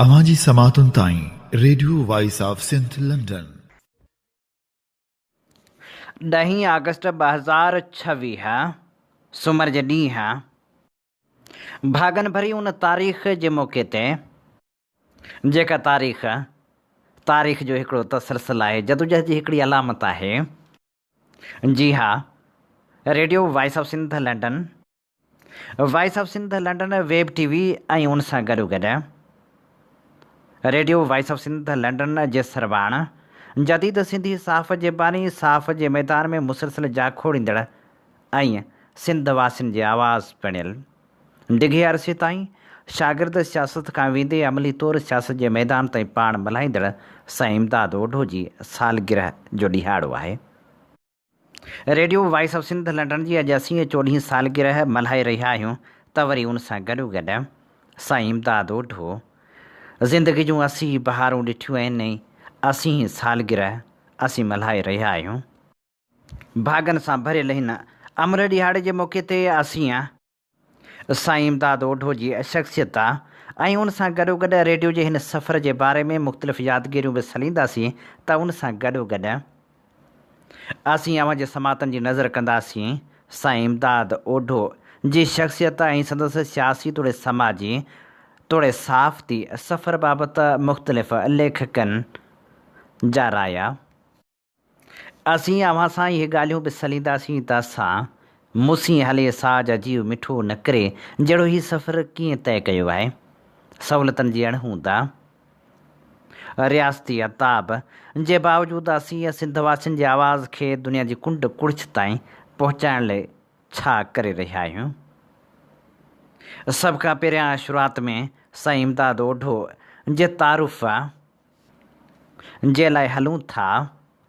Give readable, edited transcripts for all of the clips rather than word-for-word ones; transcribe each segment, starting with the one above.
اوهان جي سماعتن تائين radio voice of Sindh London. ڏهين آگسٽ 2026 سومر جي ڏينهن ڀاڳن ڀري ان تاريخ جي موقعي تي جيڪا تاريخ تاريخ جو هڪڙو تسلسل آهي جدوجهد جي هڪڙي علامت آهي جي ها radio voice of Sindh London voice of Sindh London web T V ۽ ان سان گڏوگڏ radio voice of Sindh London جي سرواڻ جديد سنڌي صحافت جي باني صحافت جي ميدان ۾ مسلسل جاکوڙيندڙ ۽ سنڌ واسين جي آواز بڻيل ڊگهي عرصي تائين شاگرد سياست کان ويندي عملي طور سياست جي ميدان تائين پاڻ ملهائيندڙ سائين امداد اوڍو جي سالگرهه جو ڏهاڙو آهي. Radio voice of Sindh London جي اڄ اسين چوڏهين سالگرهه ملهائي رهيا آهيون ته وري ان سان گڏوگڏ سائين امداد اوڍو زندگي جون 80 بهارون ڏٺيون آهن ۽ اسيهين سالگرهه اسين ملهائي رهيا آهيون. ڀاڳن سان ڀريل هن امر ڏهاڙي جي موقعي تي اسين. سائين امداد اوڍو جي شخصيت ۽ ان سان گڏوگڏ ريڊيو جي هن سفر جي باري ۾ مختلف يادگيريون به سلينداسين ته ان سان گڏوگڏ اسين اوهان جي سماعتن جي نظر ڪنداسين سائين امداد اوڍو جي شخصيت ۽ سندس سياسي توڙي سماجي توڙي صحافتي سفر بابت مختلف ليکڪن جا رايا. اسين اوهان سان اهي ڳالهيون به سلينداسين ته اسان مون سين هلي ساج جيء مٺو نه ڪري جهڙو هي سفر ڪيئن طئي ڪيو آهي. سهولتن جي اڻهوند، رياستي عتاب جي باوجود اسين سنڌ واسين جي آواز کي دنيا جي ڪنڊ ڪڙڇ تائين پهچائڻ لئي ڇا ڪري رهيا آهيون. سڀ کان پهريان شروعات ۾ سائين امداد اوڍو جي تعارف جي لاء هلون ٿا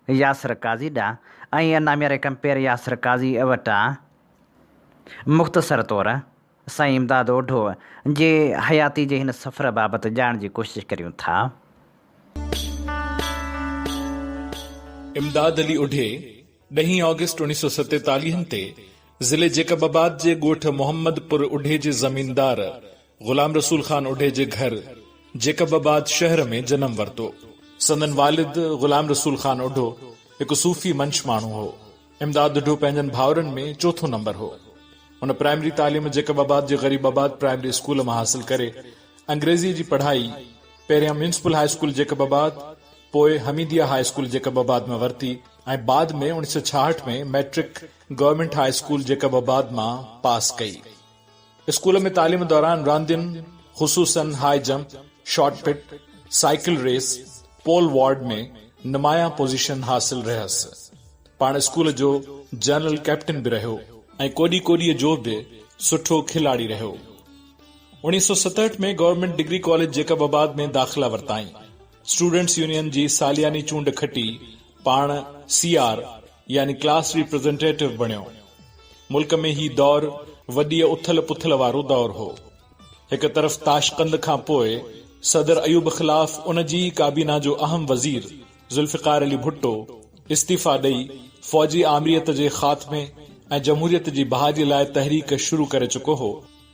ياسر قاضي ڏانهن ۽ نامياري ڪمپيئر ياسر قاضي وٽان مختصر طور سائين امداد اوڍو جي حياتي جي هن سفر بابت ڄاڻڻ جي ڪوشش ڪريون ٿا. امداد علي اوڍي ڏهين آگسٽ اوڻيهه سو ستيتاليهن تي ضلعي جيڪب آباد جي ڳوٺ محمد پور اوڍي جي زميندار غلام رسول خان اوڍي جي گهر جيڪب آباد شهر ۾ جنم ورتو. سندن والد غلام رسول خان اوڍو هڪ صوفي منش ماڻهو هو. امداد اوڍو پنهنجن ڀائرن ۾ چوٿون نمبر هو. هن پرائمري تعليم جيڪب آباد جي غريب آباد پرائمري اسڪول مان حاصل ڪري انگريزيء جي پڙهائي پهريان municipal high school Jacobabad پوء حميديه هاء اسڪول جيڪب آباد مان ورتي ۽ بعد ۾ 1966 ۾ matric government high school Jacobabad مان پاس ڪئي. اسڪول ۾ تعليم دوران راندين خصوصاً high jump, shot put, cycle race, pole vault ۾ نمايان پوزيشن حاصل رهيس. پاڻ اسڪول جو جنرل ڪئپٽن به رهيو ۽ ڪوڏي ڪوڏيء جو به سٺو کلاڙي رهيو. 1967 ۾ government degree college Jacobabad ۾ داخلا ورتائين. اسٽوڊنٽس يونين جي سالياني چونڊ کٽي پاڻ سي آر يعني ڪلاس ريپريزنٽيٽو بڻيو. ملڪ ۾ هي دور وڏيء اٿل پٿل وارو دور هو. هڪ طرف تاشقند کان پوء صدر ايوب خلاف ان جي ئي ڪابينا جو اهم وزير ذوالفقار علي ڀٽو استعيفا ڏئي فوجي آمريت جي خاتمي ۽ جمهوريت جي بحالي لاء تحريڪ شروع ڪري چڪو هو،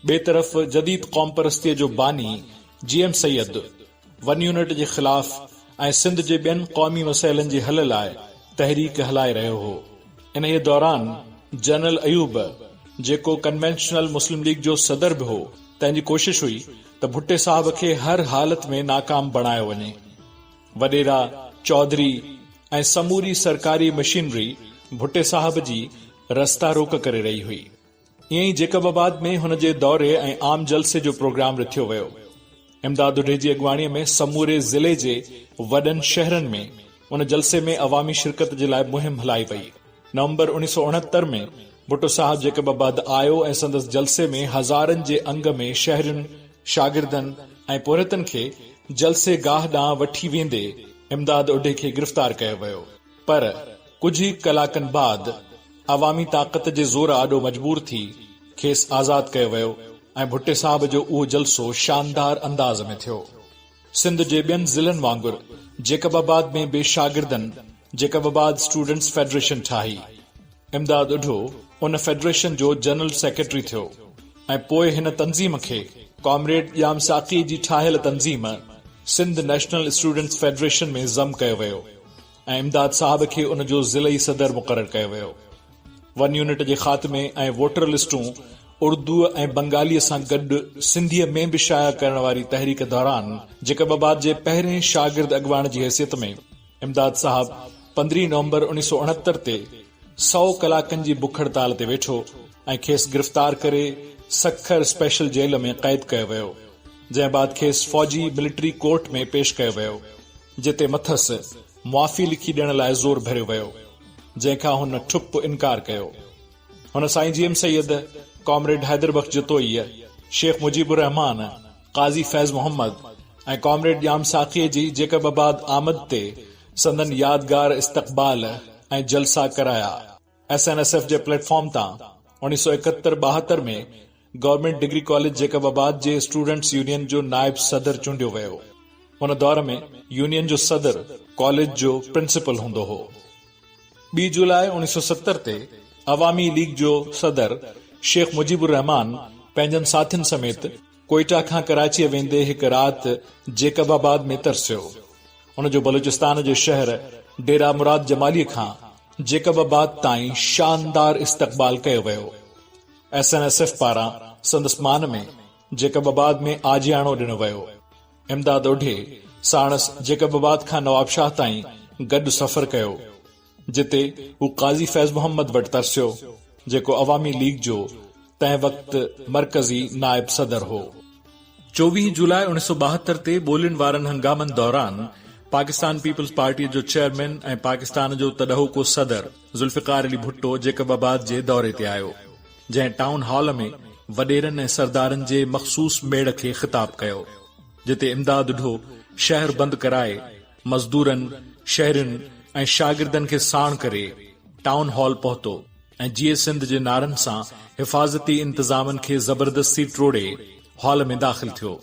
ٻئي طرف جديد قومپرستيء جو باني G M Syed one unit جي خلاف ۽ سنڌ جي ٻين قومي مسئلن جي حل لاء تحريڪ هلائي رهيو هو. انهيء دوران جنرل ايوب، جيڪو ڪنوينشنل مسلم ليگ جو صدر به هو، تنهن جي ڪوشش هئي ته ڀٽي صاحب کي هر حالت ۾ ناڪام بڻايو وڃي. وڏيرا، چوڌري ۽ سموري سرڪاري مشينري ڀٽي صاحب جي رستا روڪ ڪري رهي هئي. ائين ئي جيڪب آباد ۾ هن جي دوري ۽ عام جلسي جو پروگرام رٿيو ويو. امداد اڍي جي اڳواڻي ۾ سموري ضلعي جي وڏن شهرن ۾ ان جلسي ۾ عوامي شرڪت جي لاء مهم هلائي وئي. نومبر 1969 ۾ ڀٽو صاحب جيڪب آباد آيو ۽ سندس جلسي ۾ هزارن جي انگ ۾ شهرين، شاگردن ۽ پورهيتن کي جلسي گاهه ڏانهن وٺي ويندي امداد اڍي کي گرفتار ڪيو ويو. پر ڪجهه ئي ڪلاڪن بعد عوامي طاقت جي زور آڏو مجبور ٿي کيس آزاد ڪيو ويو ۽ ڀٽي صاحب جو اهو جلسو شاندار انداز ۾ ٿيو. سنڌ جي ٻين ضلعن وانگر جيڪب آباد ۾ به شاگردن جيڪب آباد اسٽوڊنٽس فيڊريشن ٺاهي. امداد اڍو ان فيڊريشن جو جنرل سيڪريٽري ٿيو ۽ پوء هن تنظيم کي ڪامريڊ ڄام ساقي جي ٺاهيل تنظيم سنڌ نيشنل اسٽوڊنٽس فيڊريشن ۾ ضم ڪيو ويو ۽ امداد صاحب کي ان جو ضلعي صدر مقرر ڪيو ويو. ون يونٽ جي خاتمي ۽ ووٽر لسٽون اردوء ۽ بنگاليء سان گڏ سنڌيء ۾ به شايع ڪرڻ واري تحريڪ دوران جيڪب آباد جي پهرين شاگرد اڳواڻ جي حيثيت ۾ امداد صاحب پندرهين نومبر اوڻيهه سؤ اڻهتر تي سئو ڪلاڪن جي بک هڙتال تي ويٺو ۽ کيس گرفتار ڪري سکر اسپيشل جيل ۾ قيد ڪيو ويو، جنهن بعد کيس فوجي ملٽري ڪورٽ ۾ پيش ڪيو ويو، جتي مٿس معافي لکي ڏيڻ لاء زور ڀريو ويو، جنهن کان هن ٺپ انڪار ڪيو. هن سائين جي ايم سيد، ڪامريڊ حيدر بخش جتوئيء، شيخ مجيب الرحمان، قاضي فيض محمد ۽ ڪامريڊ ڄام ساقيء جي جيڪب آباد آمد تي سندن يادگار استقبال ۽ جلسا ڪرايا. ايس اين ايس ايف جي پليٽ فارم تان اوڻيهه سؤ ايڪهتر ٻاهتر ۾ government degree college Jacobabad جي اسٽوڊنٽس يونين جو نائب صدر چونڊيو ويو. ان دور ۾ يونين جو صدر ڪاليج جو پرنسپل هوندو هو. ٻي جولاء اوڻيهه سؤ 70 تي عوامي ليگ جو صدر شيخ مجيب الرحمان پنهنجن ساٿين سميت ڪوئيٽا کان ڪراچيء ويندي هڪ رات جيڪب آباد ۾ ترسيو. ان جو بلوچستان جي شهر ڊيرا مراد جمالي کان جيڪب آباد تائين شاندار استقبال ڪيو ويو. ايس اين ايس ايف پاران سندس مان ۾ جيڪب آباد ۾ آجياڻو ڏنو ويو. امداد اوڍي ساڻس جيڪب آباد کان نوابشاهه تائين گڏ سفر ڪيو، جتي هو قاضي فيض محمد وٽ ترسيو، جيڪو عوامي ليگ جو تنهن وقت مرڪزي نائب صدر هو. 24 جولاء اوڻيهه سؤ 72 تي ٻولين وارن هنگامن دوران پاڪستان پيپلز پارٽيء جو چيئرمين ۽ پاڪستان جو تڏهوڪو صدر ذوالفقار علي ڀٽو جيڪب آباد جي دوري تي آيو. جنهن ٽائون هال ۾ وڏيرن ۽ سردارن جي مخصوص ميڙ کي خطاب ڪيو، جتي امداد ڍو شهر بند ڪرائي مزدورن، شهرين ۽ شاگردن کي ساڻ ڪري ٽائون هال پهتو ۽ جيئي سنڌ جي نعرن سان حفاظتي انتظامن کي زبردستي ٽوڙي هال ۾ داخل ٿيو.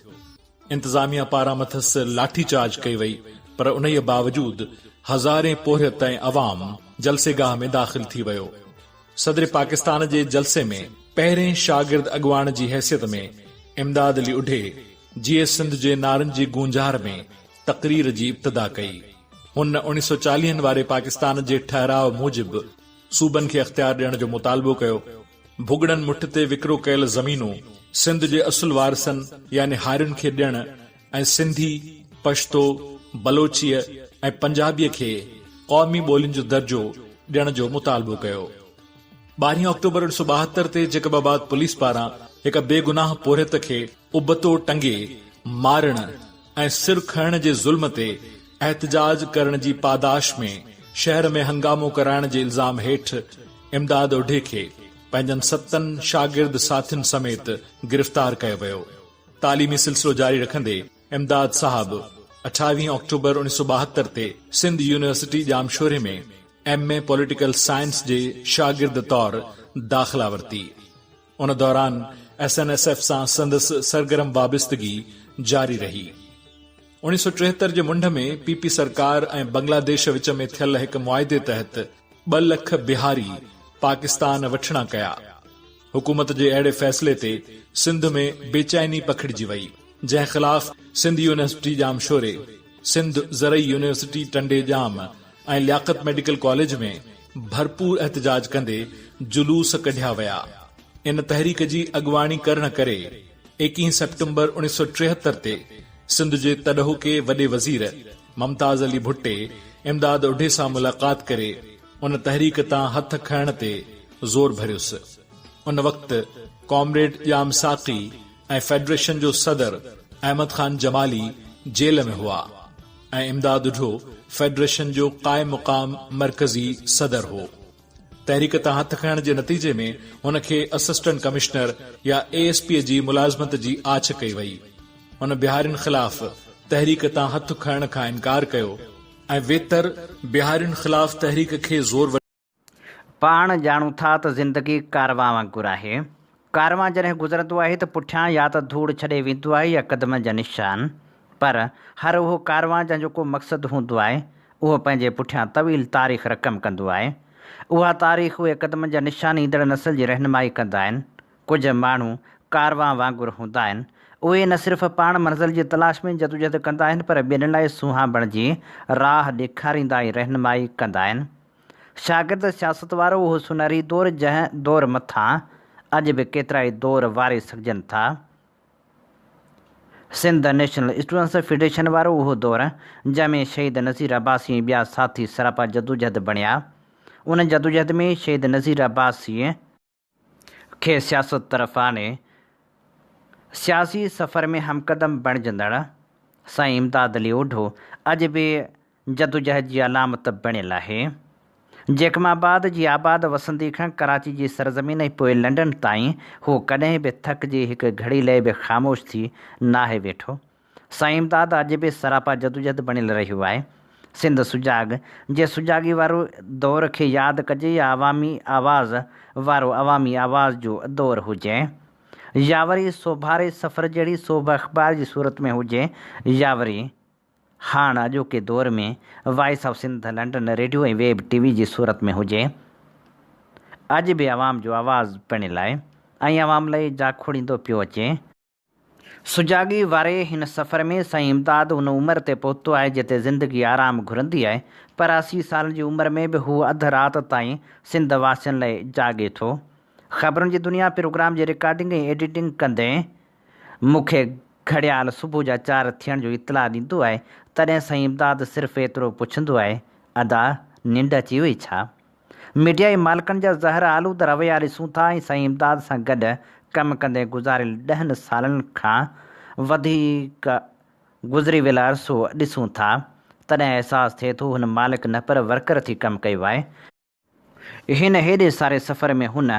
انتظاميا پاران مٿس لاٺي چارج ڪئي وئي پر انهيء باوجود هزارين پورهيت ۽ عوام جلسي گاهه ۾ داخل ٿي ويو. صدر پاڪستان جي جلسي ۾ پهرين شاگرد اڳواڻ جي حيثيت ۾ امداد علي اڍي جيئي سنڌ جي نعرن جي گونجار ۾ تقرير جي ابتدا ڪئي. هن اوڻيهه سؤ چاليهن واري پاڪستان جي ٺهراء موجب صوبن کي اختيار ڏيڻ جو مطالبو ڪيو. ڀڳڙن مٺ تي وڪرو ڪيل زمينون سنڌ جي اصل وارثن يعني هارين کي ڏيڻ ۽ سنڌي، پشتو، بلوچيء ۽ پنجابيء کي قومي ٻولين جو درجو ڏيڻ جو مطالبو ڪيو. ٻارهين آڪٽوبر اوڻيهه سؤ 72 تي جيڪب آباد پوليس پاران هڪ بيگناهه پورهيت کي ابتو ٽنگي مارڻ ۽ سر کڻڻ جي ظلم تي احتجاج ڪرڻ جي پاداش ۾ شهر ۾ هنگامو ڪرائڻ جي الزام هيٺ امداد اوڍي کي پنهنجن ستن شاگرد ساٿين سميت گرفتار ڪيو ويو. تعليمي سلسلو جاري رکندي امداد صاحب اٺاويهين آڪٽوبر اوڻيهه سؤ 72 تي Sindh university Jamshoro ۾ M A political science جي شاگرد طور داخلا ورتي. ان دوران ايس اين ايس ايف سان سندس سرگرم وابستگي جاري رهي. اوڻيهه سؤ 73 جي منڍ ۾ پي پي سرڪار ۽ بنگلاديش وچ ۾ ٿيل هڪ معاهدي تحت ٻه لک بهاري پاڪستان وٺڻا ڪيا. حڪومت جي اهڙي فيصلي تي سنڌ ۾ بيچيني پکڙجي وئي، جنهن خلاف سنڌ يونيورسٽي ڄامشوري، سنڌ زرعي university Tando Jam ۽ Liaquat medical college ۾ ڀرپور احتجاج ڪندي جلوس ڪڍيا ويا. ان تحريڪ جي اڳواڻي ڪرڻ ڪري ايڪيهين سيپٽمبر اوڻيهه سؤ 73 تي سنڌ جي تڏهوڪي وڏي وزير ممتاز علي ڀٽي امداد اڍي سان ملاقات ڪري ان تحريڪ تان هٿ کڻڻ تي زور ڀريس. ان وقت ڪامريڊ ڄام ساقي ۽ فيڊريشن جو صدر احمد خان جمالي جيل ۾ هئا. ۽ امداد اڍو فيڊريشن جو قائم مقام مرڪزي صدر هو. تحريڪ تان هٿ کڻڻ جي نتيجي ۾ هن کي اسسٽنٽ ڪمشنر يا اي ايس پي جي ملازمت جي آڇ ڪئي وئي. هن بهارين خلاف تحريڪ تان هٿ کڻڻ کان انڪار ڪيو ۽ ويتر بهارين خلاف تحريڪ کي زور پاڻ ڄاڻون ٿا ته زندگي ڪاروان وانگر آهي. ڪاروان جڏهن گذرندو آهي ته پٺيان يا ته ڌوڙ ڇڏي ويندو آهي يا قدمن جا نشان. پر هر اهو ڪاروان جنهن جو ڪو مقصد هوندو آهي، اهو پنهنجي پٺيان طويل تاريخ رقم ڪندو آهي. اها تاريخ، اهي قدمن جا نشان ايندڙ نسل جي رهنمائي ڪندا آهن. ڪجهه ماڻهو ڪاروان وانگر هوندا آهن. اهي نه صرف پاڻ منزل جي تلاش ۾ جدوجهد ڪندا آهن پر ٻين لاء سونهان بڻجي راهه ڏيکاريندا ۽ رهنمائي ڪندا آهن. شاگرد سياست وارو اهو سونهري دور جنهن دور مٿان اڄ به ڪيترائي دور واري سگهجن ٿا. سنڌ نيشنل اسٽوڊنٽس فيڊريشن وارو اهو دور جنهن ۾ شهيد نذير عباسي ۽ ٻيا ساٿي سراپا جدوجهد بڻيا. ان جدوجهد ۾ شهيد نذير عباسيء کي سياست طرف آڻي سياسي سفر ۾ همقدم بڻجندڙ سائين امداد علي اوڍو اڄ به جدوجهد جي علامت بڻيل آهي. جيڪب آباد جي آباد وسندي کان ڪراچي جي سرزمين ۽ پوء لنڊن تائين هو ڪڏهن به ٿڪجي هڪ گهڙي لئه به خاموش ٿي ناهي ويٺو. سائين امداد اڄ به سراپا جدوجھد بڻيل رهيو آهي. سنڌ سجاڳ جي سجاڳي وارو دور کي ياد ڪجي يا عوامي آواز وارو عوامي آواز جو دور هجي يا وري سوڀاري سفر جهڙي سوڀ اخبار جي صورت ۾ هجي يا وري هاڻ اڄوڪي دور ۾ voice of Sindh London radio ۽ web T V جي صورت ۾ هجي اڄ به عوام جو آواز بڻيل آهي ۽ عوام لئي جاکوڙيندو پيو اچي. سجاڳي واري هن سفر ۾ سائين امداد ان عمر تي پهتو آهي جتي زندگي آرام گهرندي آهي پر 80 سالن جي عمر ۾ به هو اڌ رات تائين سنڌ واسين لئه جاڳي ٿو. خبرن جي دنيا پروگرام جي رڪارڊنگ ۽ ايڊيٽنگ ڪندي مون کي گهڙيال صبح جا چار ٿيڻ جو اطلاع ڏيندو آهي تڏهن سائين امداد صرف ايترو پڇندو آهي ادا ننڊ اچي وئي ڇا؟ ميڊيائي مالڪن جا زهر آلود رويا ڏسون ٿا ۽ سائين امداد سان گڏ ڪم ڪندي گذاريل ڏهن سالن کان وڌيڪ گذري ويل عرصو ڏسون ٿا تڏهن احساس ٿئي ٿو هن مالڪ نه پر ورڪر ٿي ڪم ڪيو آهي. هن هيڏي ساري سفر ۾ هن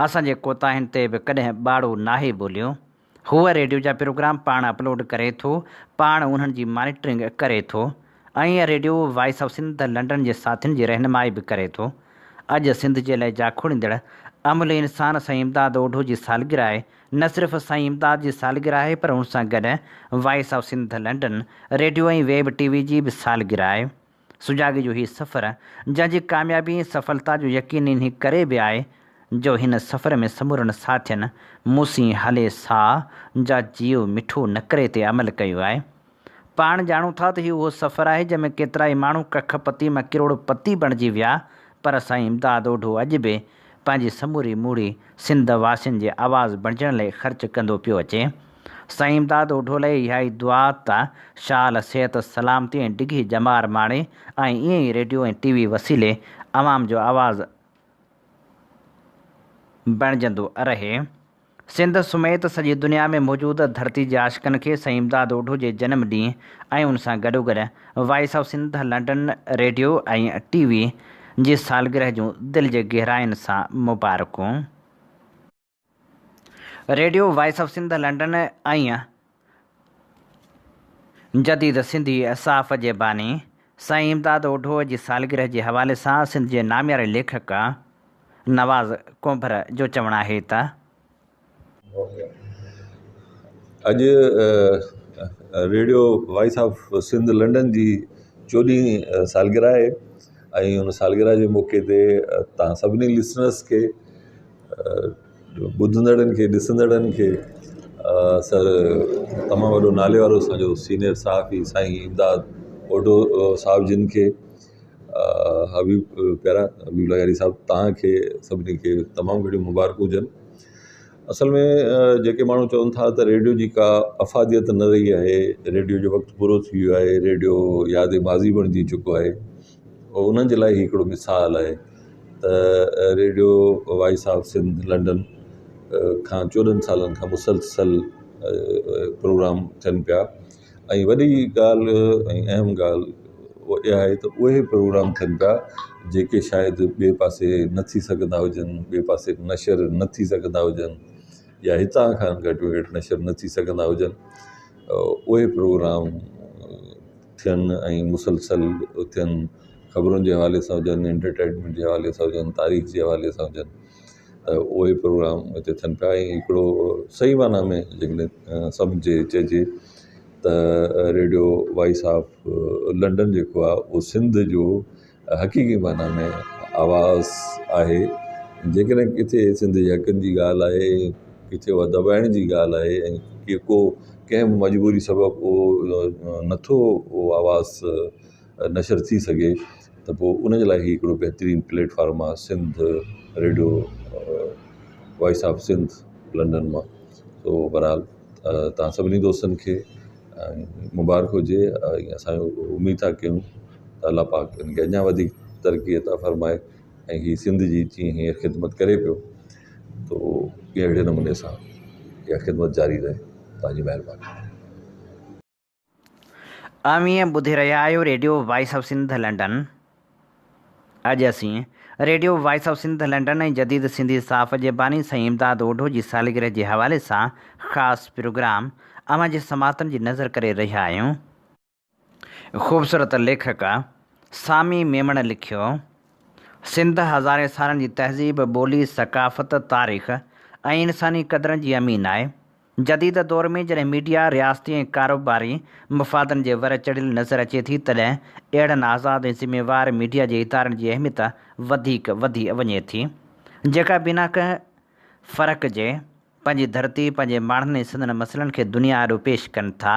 اسان جي ڪوتاهين تي به ڪڏهن ٻاڙو ناهي ٻوليو. هو ريڊيو جا پروگرام پاڻ اپلوڊ ڪري ٿو، پاڻ انهن جي مانيٽرنگ ڪري ٿو ۽ radio voice of Sindh London جي ساٿين جي رهنمائي به ڪري ٿو. اڄ سنڌ جي لاء جاکوڙيندڙ املهه انسان سائين امداد اوڍو جي سالگرهه آهي. نه صرف سائين امداد جي سالگرهه آهي پر ان سان گڏ voice of Sindh London radio ۽ web T V جي به سالگرهه آهي. سجاڳي جو هي سفر جنهن جي ڪاميابي ۽ سڦلتا جو يقين انهي ڪري به آهي جو هن سفر ۾ سمورن ساٿين مون سين هلي سا جا جيو مٺو نه ڪري تي عمل ڪيو آهي. پاڻ ڄاڻون ٿا ته هي اهو سفر آهي جنهن ۾ ڪيترائي ماڻهو ڪک پتي مان ڪروڙ پتي بڻجي ويا پر سائين امداد اوڍو اڄ به پنهنجي سموري موڙي سنڌ واسين جي آواز بڻجڻ لئي خرچ ڪندو پيو اچي. سائين امداد اوڍو لئي اها ئي دعا ته شال صحت سلامتي ۽ ڊگهي ڄمار ماڻي ۽ ائين ئي ريڊيو ۽ ٽي وي وسيلي عوام جو آواز بڻجندو رهي. سنڌ سميت سڄي دنيا ۾ موجود ڌرتي جي عاشقن کي سائين امداد اوڍو جي جنم ڏينهن ۽ ان سان گڏوگڏ voice of Sindh London radio ۽ T V جي سالگرهه جون دل جي گهراين سان مبارڪون. Radio voice of Sindh London ۽ جديد سنڌي صحافت جي باني سائين امداد اوڍوء جي سالگرهه جي حوالي سان سنڌ جي نامياري ليکڪ نواز ڪونڀر جو چوڻ آهي ته. اڄ radio voice of Sindh London جي چوڏهين سالگرهه آهي ۽ ان سالگرهه جي موقعي تي توهان سڀني لسنرس کي ٻڌندڙن کي ڏسندڙن کي سر تمام وڏو نالي وارو اسان جو سينئر صحافي سائين امداد اوڍو صاحب جن کي حبيب پيارا حبيب لغاري صاحب توهان کي سڀني کي تمام گهڻيون مبارڪون هجن اصل ۾ جيڪي ماڻهو چون ٿا ته ريڊيو جي ڪا افاديت نه رهي آهي ريڊيو جو وقت پورو ٿي ويو آهي ريڊيو ياد ماضي بڻجي چڪو آهي انهن جي لاء هي هڪڙو مثال آهي ته radio voice of Sindh London کان 14 سالن کان مسلسل پروگرام ٿين پيا ۽ وڏي ڳالهه ۽ اهم ڳالهه اها آهي ته اهي پروگرام ٿين پيا جيڪي شايد ٻئي پاسي نه ٿي سگهندا هجن ٻئي پاسي نشر نه ٿي سگهندا هجن يا هتان کان گهٽ ۾ گهٽ نشر نه ٿي سگهندا هجن اهي پروگرام ٿين ۽ مسلسل ٿين خبرن جي حوالي سان هجن انٽرٽينمينٽ جي حوالي سان هجن تاريخ جي حوالي سان هجن ته اهي پروگرام اتي ٿين پيا ۽ هڪڙو صحيح معنيٰ ۾ جيڪڏهن سمجهجي چئجي ته ريڊيو وائس آف لنڊن جيڪو آهي اهو سنڌ جو حقيقي معنيٰ ۾ آواز آهي جيڪڏهن ڪٿي سنڌ جي حقن جي ڳالهه آهي ڪٿي اها دٻائڻ جي ڳالهه آهي ۽ ڪي ڪو ڪنهن به مجبوري سبب اهو نٿو اهو آواز نشر ٿي سگهي ته پوء ان جي لاء هي هڪڙو بهترين پليٽ فارم آهي Sindh radio voice of Sindh London مان سو بهرحال توهان سڀني دوستن کي مبارڪ هجي ۽ اسان اميد ٿا ڪيون ته الله پاڪ ان کي اڃا وڌيڪ ترقي عطا فرمائي ۽ هي سنڌ جي جيئن هينئر خدمت ڪري پيو تو اهڙي نموني سان اها خدمت جاري رهي توهان جي مهرباني. اوهين ٻڌي رهيا آهيو radio voice of Sindh London. اڄ اسين radio voice of Sindh London ۽ جديد سنڌي صحافت جي باني سائين امداد اوڍو جي سالگرهه جي حوالي سان خاص پروگرام اوهان جي سماعتن جي نظر ڪري رهيا آهيون. خوبصورت ليکڪ سامي ميمڻ لکيو، سنڌ هزارين سالن جي تهذيب، ٻولي، ثقافت، تاريخ ۽ انساني قدرن جي امين آهي. جديد دور ۾ جڏهن ميڊيا رياستي ۽ ڪاروباري مفادن جي ور چڙهيل نظر اچي ٿي تڏهن اهڙن آزاد ۽ ذميوار ميڊيا جي ادارن جي اهميت وڌيڪ وڌي وڃي ٿي جيڪا بنا ڪنهن فرق جي پنهنجي ڌرتي، پنهنجي ماڻهن ۽ سندن مسئلن کي دنيا آڏو پيش ڪن ٿا.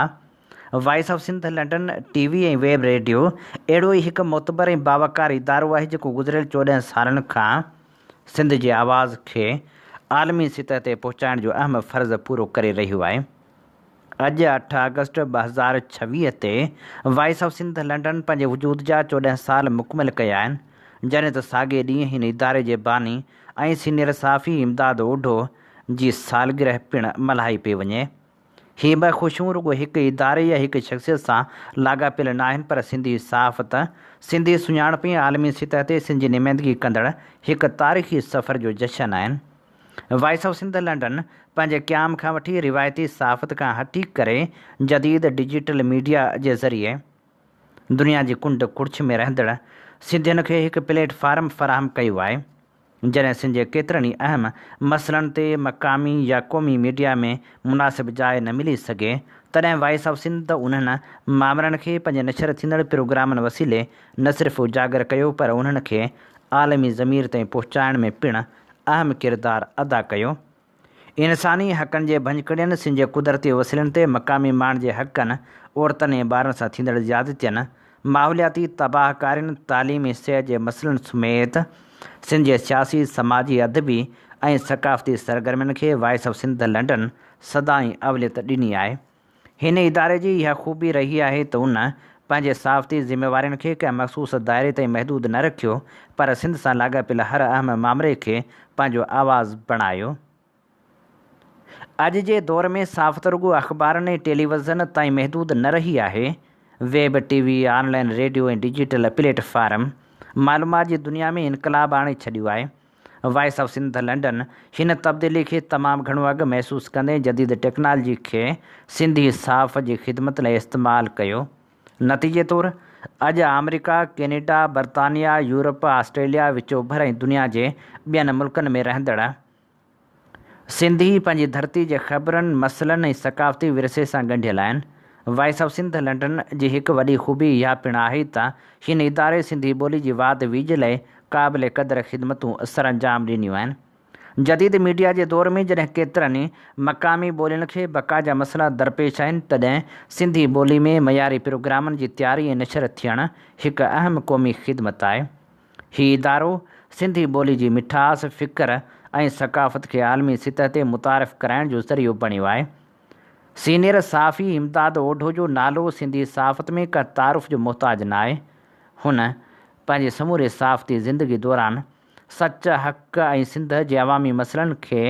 Voice of Sindh London T V ۽ web radio اهڙو ئي هڪ معتبر ۽ باوقار ادارو آهي جيڪو گذريل 14 سالن کان سنڌ جي آواز کي عالمي سطح تي پهچائڻ جو اهم فرض پورو ڪري رهيو آهي. اڄ اٺ آگسٽ 2026 تي وائس آف سنڌ لنڊن پنهنجي وجود جا 14 سال مڪمل ڪيا آهن، جڏهن ته ساڳئي ڏينهن هن اداري جي باني ۽ سينيئر صحافي امداد اوڍو جي سالگرهه پڻ ملهائي پئي وڃي. هي ٻه خوشيون رڳو هڪ اداري يا هڪ شخصيت سان لاڳاپيل ناهن پر سنڌي صحافت، سنڌي سڃاڻپ ۽ عالمي سطح تي سنڌ جي نمائندگي ڪندڙ هڪ تاريخي سفر جو جشن آهن. وائس آف سنڌ لنڊن پنهنجي قيام کان وٺي روايتي صحافت کان هٽي ڪري جديد ڊجيٽل ميڊيا جي ذريعي دنيا جي ڪنڊ ڪڙڇ ۾ رهندڙ سنڌين کي هڪ پليٽ فارم فراهم ڪيو آهي. جڏهن سنڌ جي ڪيترن ئي اهم مسئلن تي مقامي يا قومي ميڊيا ۾ مناسب جاء نه ملي سگهي، تڏهن وائس آف سنڌ انهن مامرن کي پنهنجي نشر ٿيندڙ پروگرامن وسيلي نه صرف اجاگر ڪيو پر انهن کي عالمي ضمير تائين پهچائڻ ۾ پڻ اهم ڪردار ادا ڪيو. انساني حقن جي ڀڃڪڙين، سنڌ جي قدرتي وسيلن تي مقامي ماڻهن جي حقن، عورتن ۽ ٻارن سان ٿيندڙ زيادتين، ماحولياتي تباهه ڪارين، تعليم ۽ صحت جي مسئلن سميت سنڌ جي سياسي، سماجي، ادبي ۽ ثقافتي سرگرمين کي وائس آف سنڌ لنڊن سدائين اوليت ڏني آهي. هن اداري جي اها خوبي رهي آهي ته ان پنهنجي صحافتي ذميوارين کي ڪنهن مخصوص دائري تائين محدود نه رکيو پر سنڌ سان لاڳاپيل هر اهم مامري کي پنهنجو آواز بڻايو. اڄ جي دور ۾ صحافت رڳو اخبارن ۽ ٽيليوزن تائين محدود نه رهي آهي. Web, T V, online radio ۽ digital platform معلومات جي دنيا ۾ انقلاب آڻي ڇڏيو آهي. وائس آف سنڌ لنڊن هن تبديلي کي تمام گهڻو اڳ محسوس ڪندي جديد ٽيڪنالاجي کي سنڌي صحافت جي خدمت لاء استعمال ڪيو. نتيجي طور اڄ آمريڪا، ڪينيڊا، برطانيا، يورپ، آسٽريليا، وچ اوڀر ۽ دنيا جي ٻين ملڪن ۾ رهندڙ سنڌي پنهنجي ڌرتي جي خبرن، مسئلن ۽ ثقافتي ورثي سان ڳنڍيل آهن. وائس آف سنڌ لنڊن جي هڪ وڏي خوبي اها پڻ آهي ته هن اداري سنڌي ٻولي جي واڌ ويجهه لاء قابل قدر خدمتون سرانجام ڏنيون آهن. جديد ميڊيا جي دور ۾ جڏهن ڪيترن ئي مقامي ٻولين کي بقا جا مسئلا درپيش آهن تڏهن سنڌي ٻولي ۾ معياري پروگرامن جي تياري ۽ نشر ٿيڻ هڪ اهم قومي خدمت آهي. هي ادارو سنڌي ٻولي جي مٺاس، فڪر ۽ ثقافت کي عالمي سطح تي متعارف ڪرائڻ جو ذريعو بڻيو آهي. سينيئر صحافي امداد اوڍو جو نالو سنڌي صحافت ۾ ڪنهن تعارف جو محتاج ناهي. هن پنهنجي سموري صحافتي زندگي دوران سچ، حق ۽ سنڌ جي عوامي مسئلن کي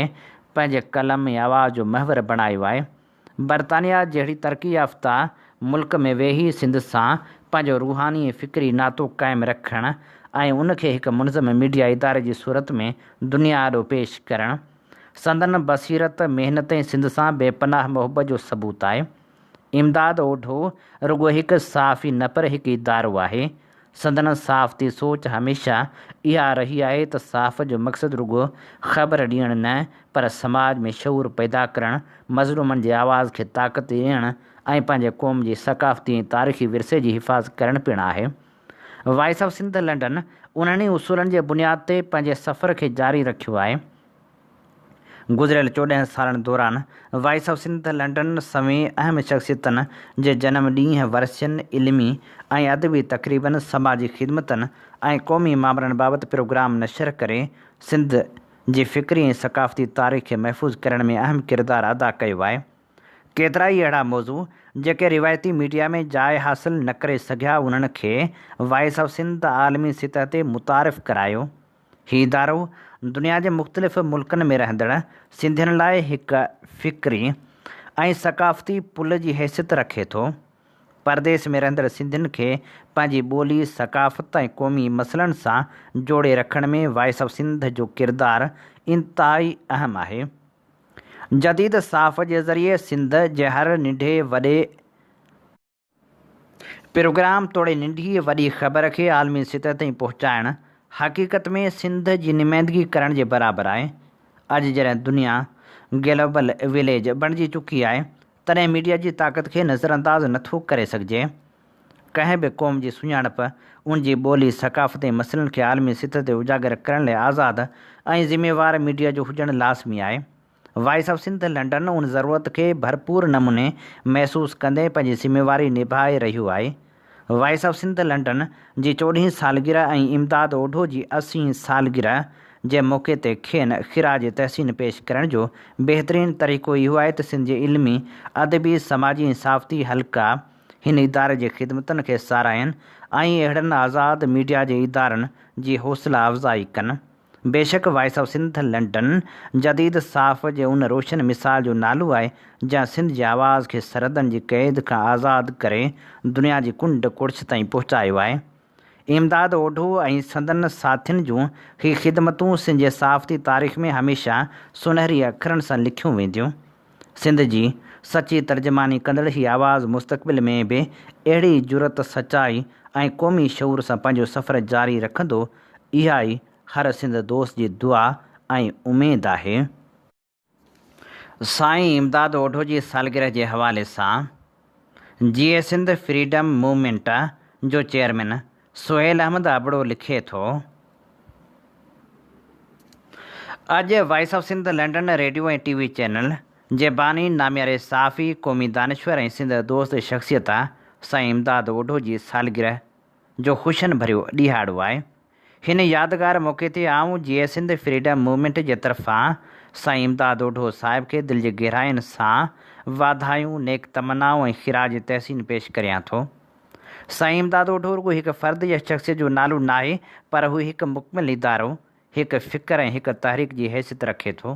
پنهنجي قلم ۽ آواز جو محور بڻايو آهي. برطانيا جهڙي ترقي يافته ملڪ ۾ ويهي سنڌ سان پنهنجو روحاني ۽ فڪري ناتو قائم رکڻ ۽ ان کي هڪ منظم ميڊيا اداري جي صورت ۾ دنيا آڏو پيش ڪرڻ سندن بصيرت، محنت ۽ سنڌ سان بي پناهه محبت جو ثبوت آهي. امداد اوڍو رڳو هڪ صحافي نه پر هڪ ادارو آهي. سندن صحافتي سوچ هميشه اها رهي آهي ته صحافت جو مقصد رڳو خبر ڏيڻ نه پر سماج ۾ شعور پيدا ڪرڻ، مظلومن جي آواز کي طاقت ڏيڻ ۽ پنهنجي قوم جي ثقافتي ۽ تاريخي ورثي جي حفاظت ڪرڻ پڻ آهي. وائس آف سنڌ لنڊن انهن ئي اصولن جي بنياد تي پنهنجي سفر کي جاري رکيو آهي. گذريل 14 سالن دوران وائس آف سنڌ لنڊن سوين اهم شخصيتن جي جنم ڏينهن، ورسين، علمي ۽ ادبي تقريبن، سماجي خدمتن ۽ قومي مامرن بابت پروگرام نشر ڪري سنڌ جي فڪري ۽ ثقافتي تاريخ کي محفوظ ڪرڻ ۾ اهم ڪردار ادا ڪيو آهي. ڪيترائي اهڙا موضوع جيڪي روايتي ميڊيا ۾ جاء حاصل نه ڪري سگهيا انهن کي وائس آف سنڌ عالمي سطح تي متعارف ڪرايو. هي ادارو دنيا جي مختلف ملڪن ۾ رهندڙ سنڌين لاء هڪ فڪري ۽ ثقافتي پل جي حيثيت رکي ٿو. پرديس ۾ رهندڙ سنڌين کي پنهنجي ٻولي، ثقافت ۽ قومي مسئلن سان جوڙي رکڻ ۾ وائس آف سنڌ جو ڪردار انتهائي اهم آهي. جديد صحافت جي ذريعي سنڌ جي هر ننڍي وڏي. پروگرام توڙي ننڍي وڏي خبر کي عالمي سطح تائين پهچائڻ حقيقت ۾ سنڌ جي نمائندگي ڪرڻ جي برابر آهي. اڄ جڏهن دنيا گلوبل وليج بڻجي چڪي آهي تڏهن ميڊيا جي طاقت کي نظرانداز نٿو ڪري سگهجي. ڪنهن به قوم جي سڃاڻپ ان جي ٻولي، ثقافت ۽ مسئلن کي عالمي سطح تي اجاگر ڪرڻ لاء آزاد ۽ ذميوار ميڊيا جو هجڻ لازمي آهي. وائس آف سنڌ لنڊن ان ضرورت کي ڀرپور نموني محسوس ڪندي پنهنجي ذميواري نڀائي رهيو آهي. وائس آف سنڌ لنڊن جي چوڏهين سالگرهه ۽ امداد اوڍو جي اسيهين سالگرهه جي موقعي تي کين خراج تحسين پيش ڪرڻ جو بهترين طريقو اهو آهي ته سنڌ جي علمي، ادبي، سماجي ۽ صحافتي حلقا هن اداري جي خدمتن کي ساراهين ۽ اهڙن آزاد ميڊيا جي ادارن جي حوصلا افزائي ڪن. بيشڪ وائس آف سنڌ لنڊن جديد صحافت جي ان روشن مثال جو نالو آهي جنهن سنڌ جي آواز کي سرحدن جي قيد کان آزاد ڪري دنيا جي ڪنڊ ڪڙڇ تائين پهچايو آهي. امداد اوڍو ۽ سندن ساٿين جون هي خدمتون سنڌ جي صحافتي تاريخ ۾ هميشه سونهري اکرن سان لکيون وينديون. سنڌ جي سچي ترجماني ڪندڙ هي آواز مستقبل ۾ به اهڙي ئي جرئت، سچائي ۽ قومي شعور سان پنهنجو سفر جاري رکندو، اها ئي هر سنڌ دوست جي دعا ۽ اميد آهي. سائين امداد اوڍو جي سالگرهه جي حوالي سان جيئي سنڌ فريڊم موومينٽ جو چيئرمين سهيل احمد ابڙو لکي ٿو. اڄ voice of Sindh London radio ۽ T V channel جي باني نامياري صحافي، قومي دانشور ۽ سنڌ دوست شخصيت سائين امداد اوڍو جي سالگرهه جو خوشين ڀريو ڏيهاڙو آهي. هن يادگار موقعي تي آئون جيئي سنڌ فريڊم موومينٽ جي طرفان سائين امداد اوڍو صاحب کي دل جي گهراين سان واڌايون، نيڪ تمنائون ۽ خراج تحسين پيش ڪريان ٿو. سائين امداد اوڍو رڳو هڪ فرد يا شخصيت جو نالو ناهي پر هو هڪ مڪمل ادارو، هڪ فڪر ۽ هڪ تحريڪ جي حيثيت رکي ٿو.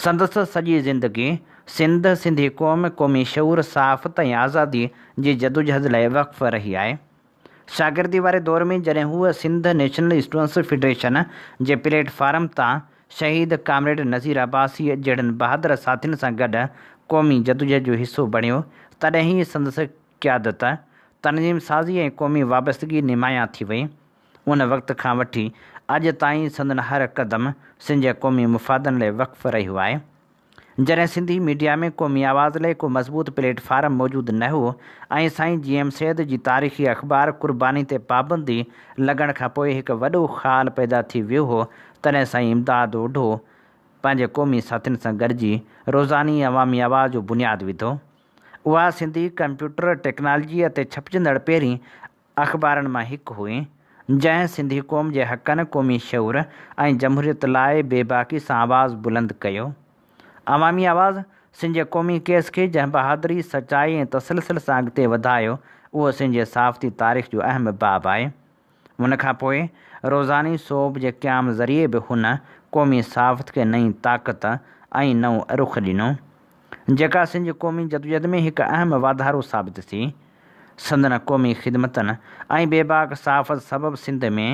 سندس سڄي زندگي سنڌ، سنڌي قوم، قومي شعور، صحافت ۽ آزادي جي جدوجهد لاء وقف رهي آهي. شاگردي واري دور ۾ جڏهن هو سنڌ نيشنل اسٽوڊنٽس فيڊريشن جي پليٽ فارم تان شهيد ڪامريڊ نذير عباسيء جهڙن بهادر ساٿين سان گڏ قومي جدوجهد جو حصو بڻيو، تڏهن ئي سندس قيادت، تنظيم سازي ۽ قومي وابستگي نمايان ٿي وئي. ان وقت کان وٺي اڄ تائين سندن هر قدم سنڌ جي قومي مفادن لاء وقف رهيو آهي. جڏهن سنڌي ميڊيا ۾ قومي آواز لاء ڪو مضبوط پليٽ فارم موجود نه هو ۽ سائين جي ايم سيد جي تاريخي اخبار قرباني تي پابندي لڳڻ کان پوء هڪ وڏو خال پيدا ٿي ويو هو تڏهن سائين امداد اوڍو پنهنجي قومي ساٿين سان گڏجي روزاني عوامي آواز جو بنياد وڌو. اها سنڌي ڪمپيوٽر ٽيڪنالجيء تي ڇپجندڙ پهرين اخبارن مان هڪ هئي، جنهن سنڌي قوم جي حقن، قومي شعور ۽ جمهوريت لاء بيباڪي سان آواز بلند ڪيو. عوامي آواز، سنڌ جي قومي ڪيس کي جنهن بهادري، سچائي ۽ تسلسل سان اڳتي وڌايو، اهو سنڌ جي صحافتي تاريخ جو اهم باب آهي. ان کان پوء روزاني سوڀ جي قيام ذريعي به هن قومي صحافت کي نئين طاقت ۽ نئون رخ ڏنو. جيڪا سنڌ جي قومي جدوجهد ۾ هڪ اهم واڌارو ثابت ٿي. سندن قومي خدمتن ۽ بيباڪ صحافت سبب سنڌ ۾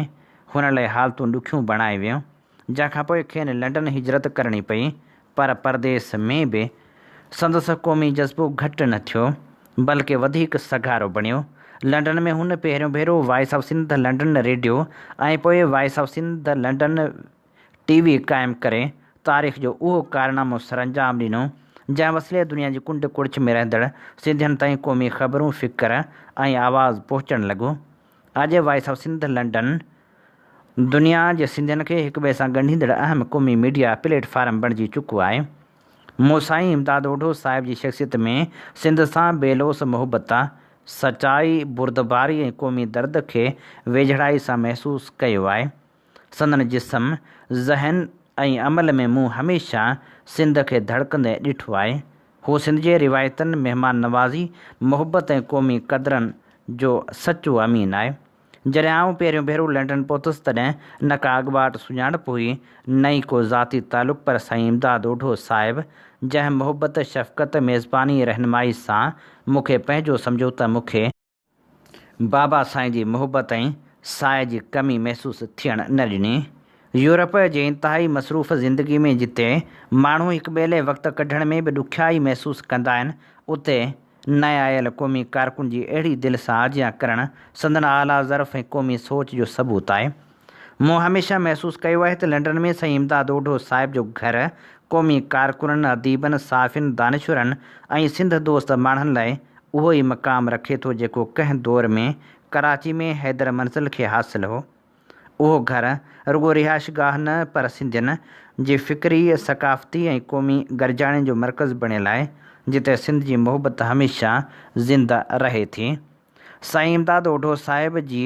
هن لاء حالتون ڏکيون بڻائي ويون، جنهن کان پوء کين لنڊن هجرت ڪرڻي پئي، پر پرديس ۾ به سندس قومي جذبو گهٽ نه ٿيو، بلڪه وڌيڪ سگهارو بڻيو. لنڊن ۾ هن پهريون ڀيرو voice of Sindh London radio ۽ پوء voice of Sindh London T V قائم ڪري تاريخ جو اهو ڪارنامو سرانجام ڏنو، جنهن وسيلي دنيا جي ڪنڊ ڪڙڇ ۾ رهندڙ سنڌين تائين قومي خبرون، فڪر ۽ آواز پهچڻ لڳو. اڄ وائس آف سنڌ لنڊن دنيا جي سنڌين کي هڪٻئي سان ڳنڍيندڙ اهم قومي ميڊيا پليٽ فارم بڻجي چڪو آهي. مون سائين امداد اوڍو صاحب جي شخصيت ۾ سنڌ سان بي لوث محبت، سچائي، بردباري ۽ قومي درد کي ويجهڙائي سان محسوس ڪيو آهي. سندن جسم، ذهن ۽ عمل ۾ مون هميشه سنڌ کي ڌڙڪندي ڏٺو آهي. هو سنڌ جي روايتن، مهمان نوازي، محبت ۽ قومي قدرن جو سچو امين آهي. جڏهن آئون پهريون ڀيرو لنڊن پهتس تڏهن نه ڪا اڳواٽ سڃاڻپ هئي نه ئي ڪو ذاتي تعلق پر سائين امداد اوڍو صاحب جنهن محبت، شفقت، ميزباني ۽ رهنمائي سان مون کي پنهنجو سمجهيو ته مون کي بابا سائين جي محبت ۽ ساء جي ڪمي محسوس ٿيڻ نه ڏني. يورپ جي انتهائي مصروف زندگي ۾ جتي ماڻهو هڪ ٻئي لئه وقت ڪڍڻ ۾ به ڏکيائي محسوس ڪندا آهن اتي نئين آيل قومي ڪارڪن جي اهڙي دل سان آجيان ڪرڻ سندن اعليٰ ظرف ۽ قومي سوچ جو ثبوت آهي. مون هميشه محسوس ڪيو آهي ته لنڊن ۾ سائين امداد اوڍو صاحب جو گهر قومي ڪارڪنن، اديبن، صحافين، دانشورن ۽ سنڌ دوست ماڻهن لاء اهو ئي مقام رکي ٿو جيڪو ڪنهن دور ۾ ڪراچي ۾ حيدر منزل کي حاصل هو. اهو گهر رڳو رهائشگاهه نه پر سنڌين جي فڪري، ثقافتي ۽ قومي گڏجاڻين جو مرڪز بڻيل آهي، جتي سنڌ جي محبت هميشه زنده رهي ٿي. سائين امداد اوڍو صاحب جي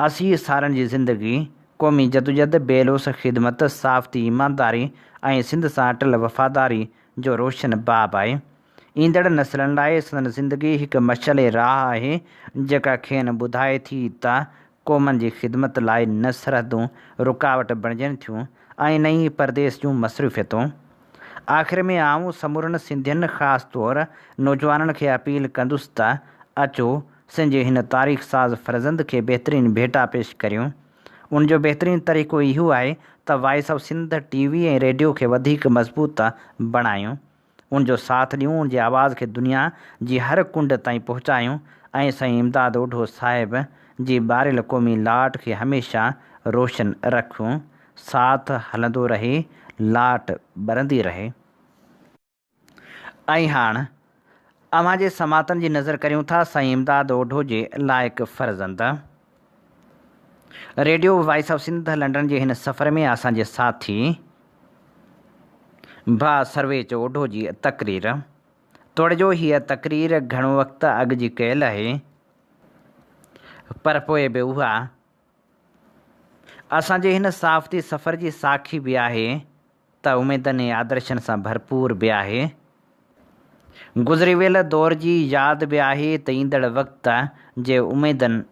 80 سالن جي زندگي قومي جدوجھد، بي لوث خدمت، صحافتي ايمانداري ۽ سنڌ سان اٽل وفاداري جو روشن باب آهي. ايندڙ نسلن لاء سندن زندگي هڪ مشعل راهه آهي، جيڪا کين ٻڌائي ٿي ته قومن جي خدمت لاء نه سرحدون رڪاوٽ بڻجن ٿيون ۽ نه ئي پرديس جون مصروفيتون. آخر ۾ آئون سمورن سنڌين خاص طور نوجوانن کي اپيل ڪندس ته اچو سنڌ جي هن تاريخ ساز فرزند کي بهترين ڀيٽا پيش ڪريون. ان جو بهترين طريقو اهو آهي ته voice of Sindh T V ۽ radio کي وڌيڪ مضبوط بڻايون. ان جو ساٿ ڏيون، ان جي آواز کي دنيا جي هر ڪنڊ تائين پهچايون ۽ سائين امداد اوڍو صاحب جي ٻاريل قومي لاٽ کي هميشه روشن رکيون. ساٿ هلندو رهي، لاٽ ٻرندي رهي. ۽ هاڻ اوهان جي سماعتن جي نظر ڪريون ٿا سائين امداد اوڍو جي لائق فرزند radio voice of Sindh London جي هن سفر ۾ اسان جي ساٿي ڀاء سرويچ اوڍو جي تقرير، توڙي جو هيء تقرير گهڻو وقت اڳ جي ڪيل آهي، پر پوء به اها اسان جي هن صحافتي سفر جي ساکي به آهي ته اميدن ۽ آدرشن سان ڀرپور به آهي. گذري ويل دور جي ياد به آهي ته ايندڙ وقت جي اميدن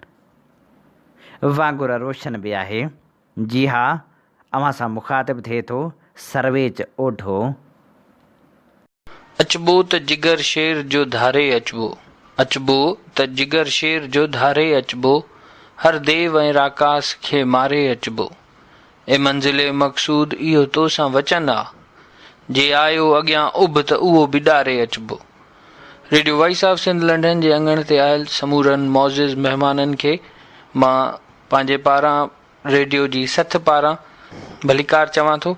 وانگر روشن به آهي. جي ها، اوهان سان مخاطب ٿئي ٿو سرويچ اوڍو. اچبو ته جگر شير جو ڌاري اچبو. اچبو ته جگر شير جو ڌاري اچبو، هر ديو ۽ راڪاس کي ماري اچبو. اي منزل مقصود اهو تو سان وچن آ، جي آيو اڳيان اڀ ته اهو به ڏاري اچبو. Radio voice of Sindh London جي اڱڻ تي آيل سمورن معزز مهمانن کي مان پنهنجي پاران ريڊيو جي سٿ پاران ڀليڪار چوان ٿو.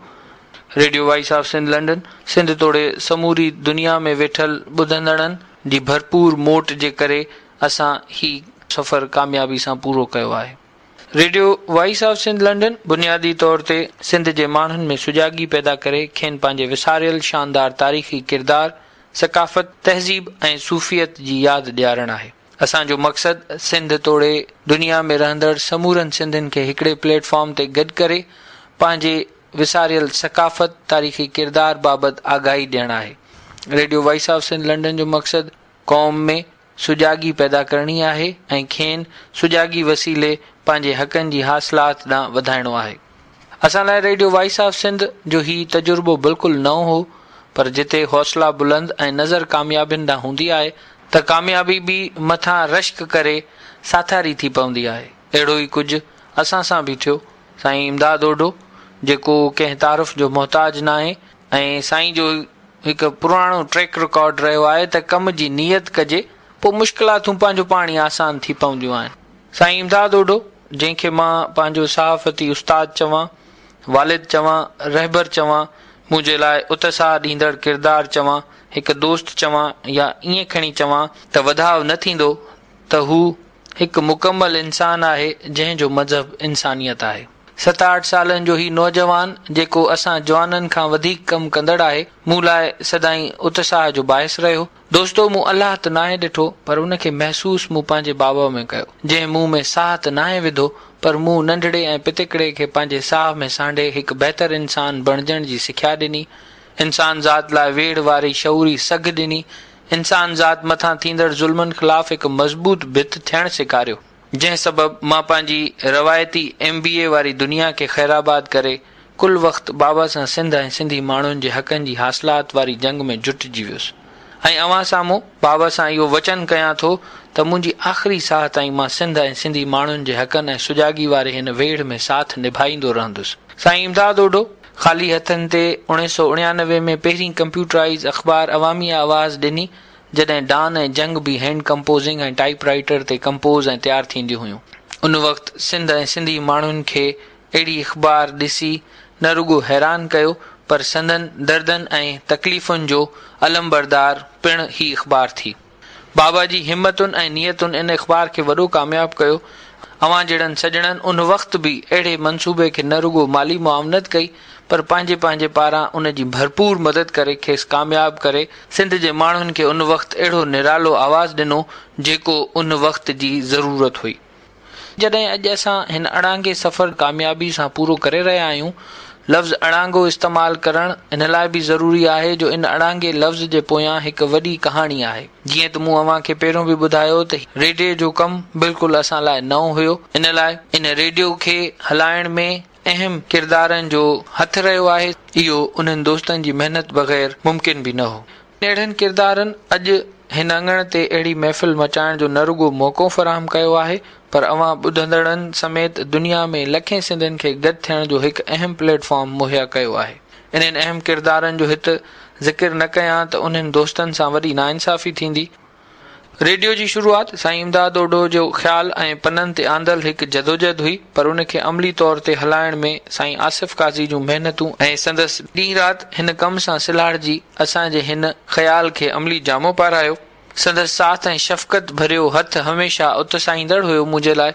Radio voice of Sindh London Sindh توڙي سموري دنيا ۾ ويٺل ٻڌندڙن جي ڀرپور موٽ جي ڪري اسان هي سفر ڪاميابي سان پورو ڪيو آهي. Radio voice of Sindh London بنيادي طور تي سنڌ جي ماڻهن ۾ سجاڳي پيدا ڪري کين پنهنجي وساريل شاندار تاريخي ڪردار، ثقافت، تهذيب ۽ صوفيت جي ياد ڏيارڻ آهي. اسان جو مقصد سنڌ توڙي دنيا ۾ رهندڙ سمورن سنڌين کي هڪڙي پليٽ فارم تي گڏ ڪري پنهنجي وساريل ثقافت، تاريخي ڪردار بابت آگاهي ڏيڻ آهي. Radio voice of Sindh London جو مقصد قوم ۾ سجاڳي پيدا ڪرڻي آهي ۽ کين سجاڳي وسيلي پنهنجي حقن جي حاصلات ڏانهن وڌائڻو آهي. اسان لاء ريڊيو وائس آف سنڌ جو هي تجربو بلڪل نئون هو پر جتي حوصلا بلند ۽ نظر ڪاميابين ڏانهن هوندي آهي ته ڪاميابي به مٿان رشڪ ڪري ساٿاري ٿي پوندي آهي. اهڙو ئي ڪجهه اسان سان به ٿيو. سائين امداد اوڍو جيڪو ڪنهن تعارف جو محتاج ناهي ۽ سائين جو هڪ پراڻو ٽريڪ رڪارڊ رهيو آهي ته ڪم جي نيت ڪجي پوء مشڪلاتون پنهنجو پاڻ ئي آسان ٿي پونديون آهن. سائين امداد اوڍو جنهن کي مان پنهنجو صحافتي استاد چوان، والد چوان، رهبر چوان، منهنجي لاء اتساهه ڏيندڙ ڪردار چوان، هڪ دوست چوان يا ائين کڻي چوان ته وڌاء نه ٿيندو ته هو هڪ مڪمل انسان آهي جنهن جو مذهب انسانيت آهي. ستهٺ سالن جو هي نوجوان جيڪو اسان جوانن کان وڌيڪ ڪم ڪندڙ آهي، مون لاء سدائين اتساهه جو باعث رهيو. دوستو مون الله ته ناهي ڏٺو پر ان کي محسوس مون پنهنجي بابا ۾ ڪيو، جنهن مون ۾ ساهه ته ناهي وڌو پر مون ننڍڙي ۽ پتڪڙي کي پنهنجي ساهه ۾ سانڍي هڪ بهتر انسان بڻجڻ جي سکيا ڏني، انسان ذات لاء ويڙهه واري شعوري سگهه ڏني، انسان ذات مٿان ٿيندڙ ظلمن خلاف هڪ مضبوط ڀت ٿيڻ سيکاريو. جنهن سبب مان پنهنجي روايتي ايم بي اي واري دنيا کي خيرآباد ڪري ڪل وقت بابا سان سنڌ ۽ سنڌي ماڻهن جي حقن جي حاصلات واري جنگ ۾ جٽجي ويس ۽ اوهان سامهون بابا سان اهو وچن ڪيان ٿو ته منهنجي آخري ساهه تائين مان سنڌ ۽ سنڌي ماڻهن جي حقن ۽ سجاڳي واري هن ويڙهه ۾ ساٿ نڀائيندو رهندس. سائين امداد اوڍو خالي هٿن تي اوڻيهه سئو اڻيانوي ۾ پهرين ڪمپيوٽرائيز اخبار عوامي آواز ڏني جڏهن ڊان ۽ جنگ به هينڊ ڪمپوزنگ ۽ ٽائيپ رائيٽر تي ڪمپوز ۽ تيار ٿينديون هيون. ان وقت سنڌ ۽ سنڌي ماڻهن کي اهڙي اخبار ڏسي نه رڳو حيران ڪيو پر سندن دردن ۽ تڪليفن جو علمبردار پڻ هي اخبار ٿي. بابا جي همتن ۽ نيتن ان اخبار کي وڏو ڪامياب ڪيو. اوهان جهڙن سڄڻن ان وقت به اهڙي منصوبي کي نه رڳو مالي معاونت ڪئي پر پنهنجي پنهنجي پاران ان جي ڀرپور مدد ڪري کيس ڪامياب ڪري سنڌ جي ماڻهن کي ان وقت اهڙو نرالو آواز ڏنو جيڪو ان وقت جي ضرورت هئي. جڏهن اڄ اسان هن اڻانگي سفر ڪاميابي سان پورو ڪري رهيا آهيون، لفظ اڻانگو استعمال ڪرڻ ان لاء به ضروري آهي جو ان اڻانگي لفظ جي پويان هڪ وڏي ڪهاڻي آهي. جيئن ته مون اوهان کي پهريون به ٻڌايو ته ريڊيو جو ڪم بلڪل اسان لاء نئون هيو ان لاء ان ريڊيو کي هلائڻ ۾ اهم ڪردارن جو هٿ رهيو آهي، اهو انهن دوستن جي محنت بغير ممڪن به نه هو. اهڙن ڪردارن اڄ هن اڱڻ تي اهڙي محفل مچائڻ جو نه رڳو موقعو فراهم ڪيو آهي پر اوهان ٻڌندڙن سميت دنيا ۾ لکين سنڌين کي گڏ ٿيڻ جو هڪ اهم پليٽ فارم مهيا ڪيو آهي. انهن اهم ڪردارن جو هت ذڪر نه ڪيان ته انهن دوستن سان وڏي ناانصافي ٿيندي. ريڊيو جي شروعات سائين امداد اوڍو جو خيال ۽ پنن تي آندل هڪ جدوجهد هئي پر ان کي عملي طور تي هلائڻ ۾ سائين آصف قاضي جون محنتون ۽ سندس ڏينهن رات هن ڪم سان سلهاڙجي اسان جي هن خيال کي عملي جامو پارايو. سندس ساٿ ۽ شفقت ڀريو هٿ هميشه اتساهيندڙ هيو منهنجي لاء.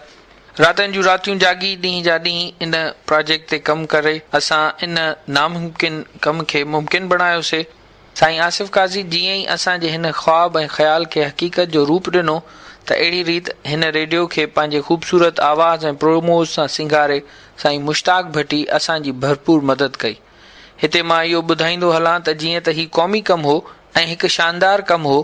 راتن جون راتيون جاڳي ڏينهن جا ڏينهن ان پراجيڪٽ تي ڪم ڪري اسان ان ناممڪن ڪم کي ممڪن بڻايوسي. سائين آصف قاضي جيئن ئي اسان جي هن خواب ۽ خيال کي حقيقت جو روپ ڏنو ته اهڙي ريت هن ريڊيو کي پنهنجي خوبصورت آواز ۽ پروموز سان سينگاري سائين مشتاق ڀٽي اسان جي ڀرپور مدد ڪئي. هتي مان اهو ٻڌائيندو هلان ته جيئن ته هي قومي ڪم هو ۽ هڪ شاندار ڪم هو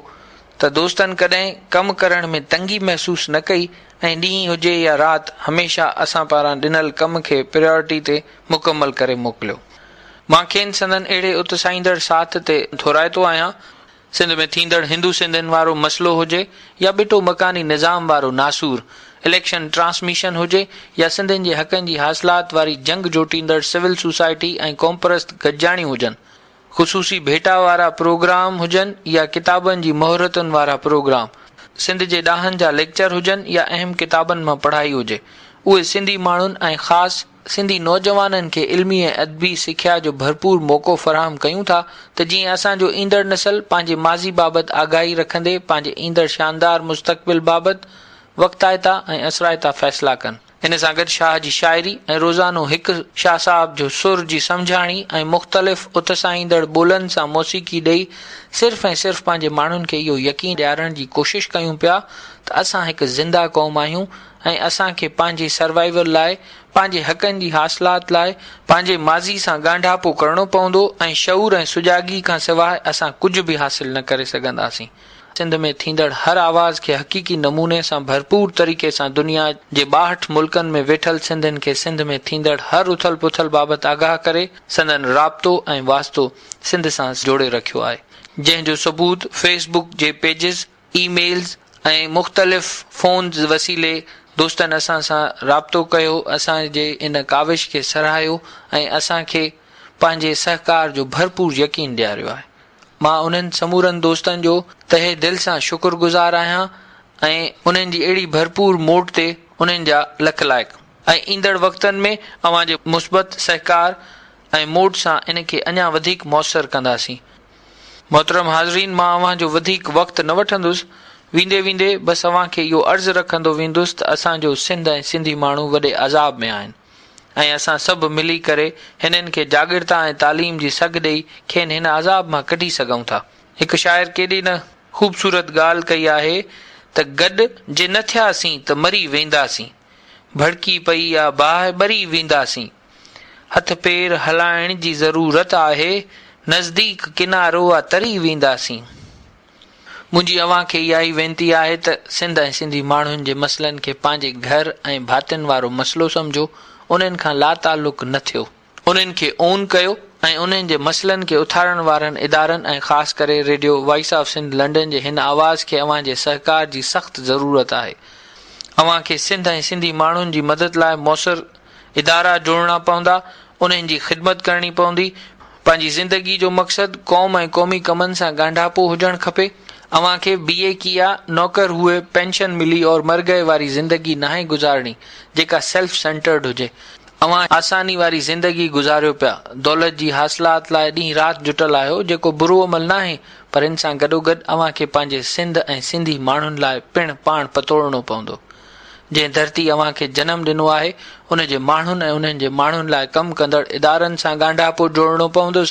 ته دوستن ڪڏهن ڪم ڪرڻ ۾ تنگي محسوس نه ڪئي ۽ ڏينهن هجي يا رات هميشه اسان پاران ڏنل ڪم کي پريارٽي تي مڪمل ڪري موڪليو. مان کين سندن اهڙي اتساهيندڙ ساٿ تي ٿورائتو آهيان. سنڌ ۾ ٿيندڙ هندو سنڌين وارو مسئلو هجي يا ٻٽو مڪاني نظام وارو ناسور، اليڪشن ٽرانسميشن هجي يا سنڌين جي حقن جي حاصلات واري جنگ جوٽيندڙ سول سوسائٽي ۽ قومپرست گڏجاڻيون هجن، خصوصي ڀيٽا وارا پروگرام هجن يا ڪتابن جي مهورتن وارا پروگرام، سنڌ جي ڏاهن جا ليڪچر هجن يا اهم ڪتابن مان پڙهائي هجي، اهي سنڌي ماڻهن ۽ خاص سنڌي نوجوانن کي علمي ۽ ادبي سکيا جو ڀرپور موقعو فراهم ڪيون ٿا ته جيئن اسان جو ايندڙ نسل پنهنجي ماضي بابت آگاهي رکندي پنهنجي ايندڙ شاندار مستقبل بابت وقتائتا ۽ اثرائتا فيصلا ڪن. ان سان گڏ شاهه جي شاعري ۽ روزانو هڪ شاهه صاحب جو سر جي سمجهاڻي ۽ مختلف اتساهيندڙ ٻولن سان موسيقي ڏئي صرف ۽ صرف پنهنجي ماڻهن کي اهو يقين ڏيارڻ جي ڪوشش ڪيون پيا ته اسان هڪ زنده قوم آهيون ۽ اسان کي پنهنجي سروائيول لاء، پنهنجي حقن جي حاصلات لاء، پنهنجي ماضي سان ڳانڍاپو ڪرڻو پوندو ۽ شعور ۽ سجاڳي کان سواء اسان ڪجهه به حاصل نه ڪري سگهنداسين. سنڌ ۾ ٿيندڙ هر آواز کي حقيقي نموني سان ڀرپور طريقي سان دنيا جي 62 ملڪن ۾ ويٺل سنڌين کي سنڌ ۾ ٿيندڙ هر اٿل پٿل بابت آگاهه ڪري سندن رابطو ۽ واسطو سنڌ سان جوڙي رکيو آهي جنهن جو ثبوت فيس بڪ جي پيجز اي ميلز ۽ مختلف فونز وسيلي دوستن اسان سان رابطو ڪيو، اسان جي ان ڪاوش کي سراهيو ۽ اسان کي پنهنجي سهڪار جو ڀرپور يقين ڏياريو آهي. مان انهن سمورن دوستن جو تهه دل سان شڪر گذار آهيان ۽ انهن جي اهڙي ڀرپور موٽ تي انهن جا لک لائق ۽ ايندڙ وقتن ۾ اوهان جي مثبت سهڪار ۽ موٽ سان ان کي اڃا وڌيڪ موثر ڪنداسين. محترم حاضرين مان اوهان جو وڌيڪ وقت نه وٺندس، ويندي ويندي بس اوهان کي اهو عرض رکندو ويندس ته اسان جو سنڌ ۽ سنڌي ماڻهو وڏي عذاب ۾ آهن. ۽ اسان سڀ ملي ڪري هنن کي جاڳرتا ۽ تعليم جي سگهه ڏئي کين هن عذاب مان ڪڍي سگهون ٿا. هڪ شاعر ڪيڏي نه خوبصورت ڳالهه ڪئي آهي ته گڏ جي نه ٿياسين ته مري وينداسين، ڀڙڪي پئي آ باهه ٻري وينداسين. هٿ پير هلائڻ جي ضرورت آهي، نزديڪ ڪنارو آ تري وينداسين. منهنجي اوهان کي اها ئي وينتي آهي ته سنڌ ۽ سنڌي ماڻهن جي مسئلن کي پنهنجي گهر ۽ ڀاتين وارو مسئلو سمجهو، انهن کان لاتعلق نه ٿيو. انهن کي اون ڪيو ۽ انهن جي مسئلن کي اٿارڻ وارن ادارن ۽ خاص ڪري radio voice of Sindh London جي هن آواز کي اوهان جي سهڪار جي سخت ضرورت آهي. اوهان کي سنڌ ۽ سنڌي ماڻهن جي مدد لاء موثر ادارا جوڙڻا پوندا، انهن جي خدمت ڪرڻي پوندي، پنهنجي زندگي جو مقصد قوم ۽ قومي ڪمن سان ڳانڍاپو هجڻ کپي، اوهان کي بي اي ڪيا، نوڪر هئي، پينشن ملي اور مر گئي واري زندگي ناهي گذارڻي، جيڪا سيلف سينٽرڊ هجي. اوهان آساني واري زندگي گذاريو پيا، دولت جي حاصلات لاء ڏينهن رات جٽل آهيو، جيڪو برو عمل ناهي، پر ان سان گڏوگڏ اوهان کي پنهنجي سنڌ ۽ سنڌي ماڻهن لاء پڻ پاڻ پتوڙڻو پوندو. جنهن ڌرتي اوهان کي جنم ڏنو آهي، ان جي ماڻهن ۽ انهن جي ماڻهن لاء ڪم ڪندڙ ادارن سان ڳانڍاپو جوڙڻو پوندو.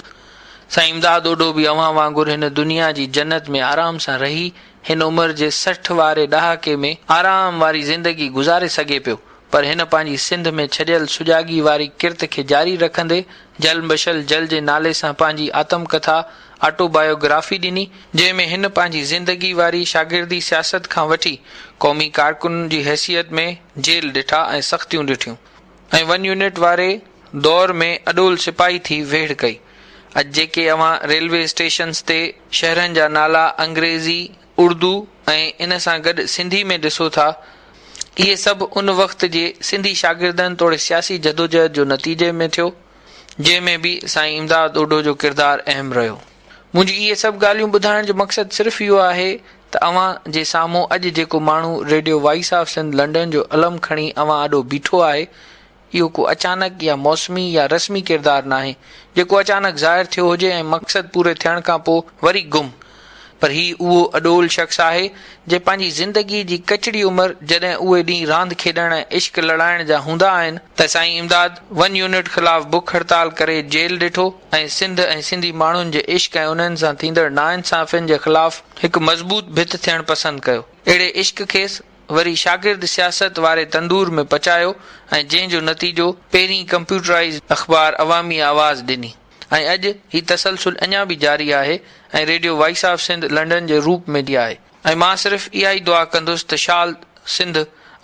سائين امداد اوڍو به اوهان وانگر هن دنيا جي جنت ۾ آرام سان رهي هن عمر جي 60 واري ڏهاڪي ۾ آرام واري زندگي گذاري سگهي پيو پر هن پنهنجي سنڌ ۾ ڇڏيل سجاڳي واري ڪرت کي جاري رکندي جل مشل جل جي نالي سان پنهنجي آتم ڪٿا آٽو بايو گرافي ڏني، جنهن ۾ هن پنهنجي زندگي واري شاگردي سياست کان وٺي قومي ڪارڪن جي حيثيت ۾ جيل ڏٺا ۽ سختيون ڏٺيون ۽ ون يونٽ واري دور ۾ اڏول سپاهي ٿي ويڙهه ڪئي. اڄ جيڪي اوهان ريلوي اسٽيشنز تي شهرن جا نالا انگريزي، اردو ۽ ان سان گڏ سنڌي ۾ ڏسو ٿا، اهي سڀ ان وقت جي سنڌي شاگردن توڙي سياسي جدوجهد جو نتيجي ۾ ٿيو، جنهن ۾ به سائين امداد اوڍو جو ڪردار اهم رهيو. منهنجي اهي سڀ ڳالهيون ٻڌائڻ جو مقصد صرف اهو آهي ته اوهان جي سامهون اڄ جيڪو ماڻهو radio voice of Sindh London جو علم کڻي اوهان آڏو بيٺو آهي، اهو ڪو اچانڪ يا موسمي يا رسمي ڪردار ناهي، جيڪو اچانڪ ظاهر ٿيو هجي ۽ مقصد پوري ٿيڻ کان پوء وري گم. پر هي اهو اڏول شخص آهي، جنهن پنهنجي زندگيء جي ڪچڙي عمر جڏهن اهي ڏينهن راند کيڏڻ ۽ عشق لڙائڻ جا هوندا آهن ته سائين امداد ون يونٽ خلاف بک هڙتال ڪري جيل ڏٺو ۽ سنڌ ۽ سنڌي ماڻهن جي عشق ۽ انهن سان ٿيندڙ ناانصافين جي خلاف هڪ مضبوط ڀت ٿيڻ پسند ڪيو. اهڙي عشق کيس وري شاگرد سياست واري تندور ۾ پچايو ۽ جنهن جو نتيجو پهرين ڪمپيوٽرائيزڊ اخبار عوامي آواز ڏني ۽ اڄ هي تسلسل اڃا به جاري آهي ۽ radio voice of Sindh London جي روپ ۾ آهي ۽ مان صرف اها ئي دعا ڪندس ته شال سنڌ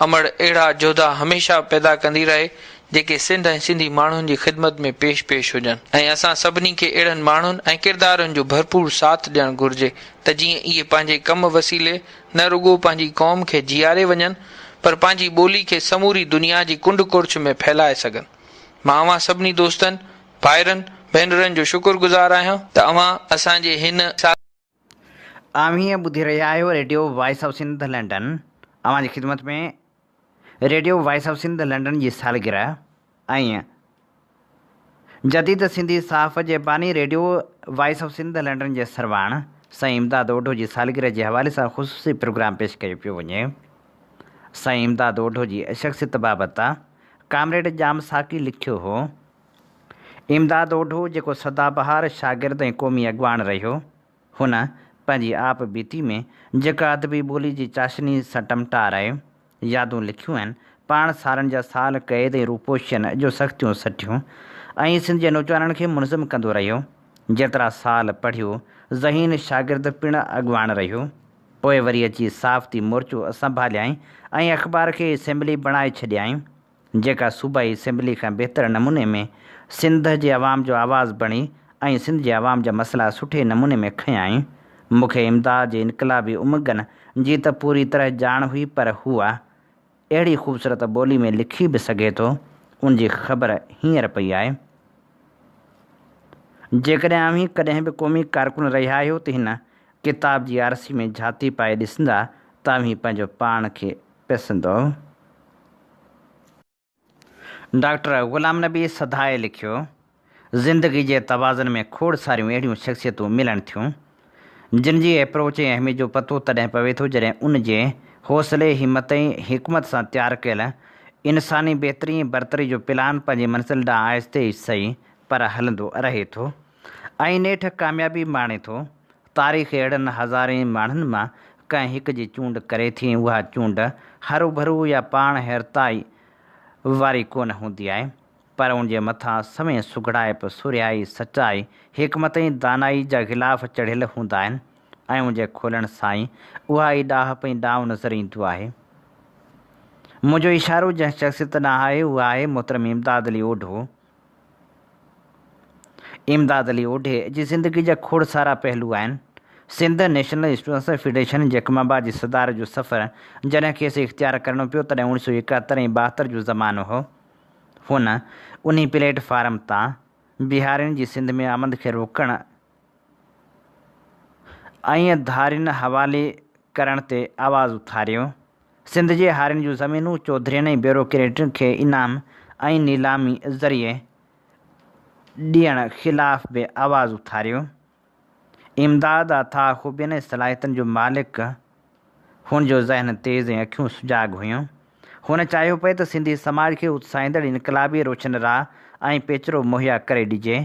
امڙ اهڙا جوڌا هميشه پيدا ڪندي رهي جيڪي سنڌ ۽ سنڌي ماڻهن جي خدمت ۾ پيش پيش هجن ۽ اسان سڀني کي اهڙن ماڻهن ۽ ڪردارن جو ڀرپور ساٿ ڏيڻ گهرجي ته جيئن اهي پنهنجي ڪم وسيلي نه رڳو پنهنجي قوم کي جيئاري وڃن پر پنهنجي ٻولي کي سموري دنيا جي ڪنڊ ڪڙڇ ۾ ڦهلائي سگهن. مان اوهان سڀني دوستن، ڀائرن، ڀينرن جو شڪر گذار آهيان ته اوهان اسان جي هن. اوهين ٻڌي رهيا آهيو radio voice of Sindh London اوهان جي خدمت ۾ radio voice of Sindh London جي سالگرهه ۽ جديد سنڌي صحافت جي باني radio voice of Sindh London جي سرواڻ سائين امداد اوڍو جي سالگرهه جي حوالي سان خصوصي پروگرام پيش ڪيو پيو وڃي. سائين امداد اوڍو جي شخصيت بابت ڪامريڊ ڄام ساقي لکيو هو، امداد اوڍو جيڪو سدا بهار شاگرد ۽ قومي اڳواڻ رهيو، هن پنهنجي آپ بيتي ۾ جيڪا ادبي ٻولي جي چاشني سان ٽمٽار آهي، يادون لکيون آهن، پاڻ سالن جا سال قيد ۽ روپوشين جو سختيون سٺيون ۽ سنڌ جي نوجوانن کي منظم ڪندو رهيو. جيترا سال پڙهيو، ذهين شاگرد پڻ اڳواڻ رهيو. پوء وري اچي صحافتي مورچو سنڀاليائين ۽ اخبار کي اسيمبلي بڻائي ڇڏيائين، جيڪا صوبائي اسيمبلي کان بهتر نموني ۾ سنڌ جي عوام جو آواز بڻي ۽ سنڌ جي عوام جا مسئلا سٺي نموني ۾ کنيائين. مون کي امداد جي انقلابي امنگن جي ته پوري طرح ڄاڻ هئي پر هو اهڙي خوبصورت ٻولي ۾ لکي به سگهي ٿو ان جي خبر هينئر پئي آهي. جيڪڏهن اوهين ڪڏهن به قومي ڪارڪن رهيا آهيو ته هن ڪتاب جي آرسي ۾ جهاتي پائي ڏسندا ته اوهين پنهنجو پاڻ کي پسندؤ. ڊاڪٽر غلام نبي سڌائي لکيو، زندگي جي توازن ۾ کوڙ ساريون اهڙيون شخصيتون ملن ٿيون، جن جي ايپروچ ۽ اهميت جو پتو تڏهن پوي ٿو جڏهن ان جي حوصلي، همت ۽ حڪمت سان تيار ڪيل انساني بهتري ۽ برتري جو پلان پنهنجي منزل ڏانهن آهستي ئي سهي پر هلندو رهي ٿو ۽ نيٺ ڪاميابي ماڻي ٿو. تاريخ اهڙن هزارين ماڻهن مان ڪنهن هڪ جي چونڊ ڪري ٿي ۽ اها چونڊ هروڀرو يا پاڻ هيرتائي واري ڪونه هوندي آهي پر ان جي مٿان سوين سگهڙائپ، سورهيائي، سچائي، حڪمت ۽ دانائي جا غلاف چڙهيل هوندا آهن. ۽ ان جي کولڻ سان ئي اها ئي ڏاهپ ۽ ڏانء نظر ايندو آهي. منهنجو اشارو جنهن شخصيت ڏانهن آهي اها آهي محترم امداد علي اوڍو. امداد علي اوڍي جي زندگي جا کوڙ سارا پهلو آهن. Sindh national students federation Jacobabad جي صدارت جو سفر جڏهن کيس اختيار ڪرڻو پيو تڏهن اوڻيهه سو ايڪهتر ۽ ٻاهتر جو زمانو هو. هن انهي پليٽ فارم تان بهارين جي سنڌ ۾ آمد کي روڪڻ ۽ ڌارين حوالي ڪرڻ تي آواز اٿاريو. سنڌ جي هارين جون زمينون چوڌرين ۽ بيوروڪريٽن کي انعام ۽ نيلامي ذريعي ڏيڻ خلاف به آواز اٿاريو. امداد اٿاهه خوبين ۽ صلاحيتن جو مالڪ هن جو ذهن تيز ۽ اکيون سجاڳ هيون. هن چاهيو پئي ته سنڌي سماج کي اتساهيندڙ انقلابي روشن راهه ۽ پيچرو مهيا ڪري ڏجي.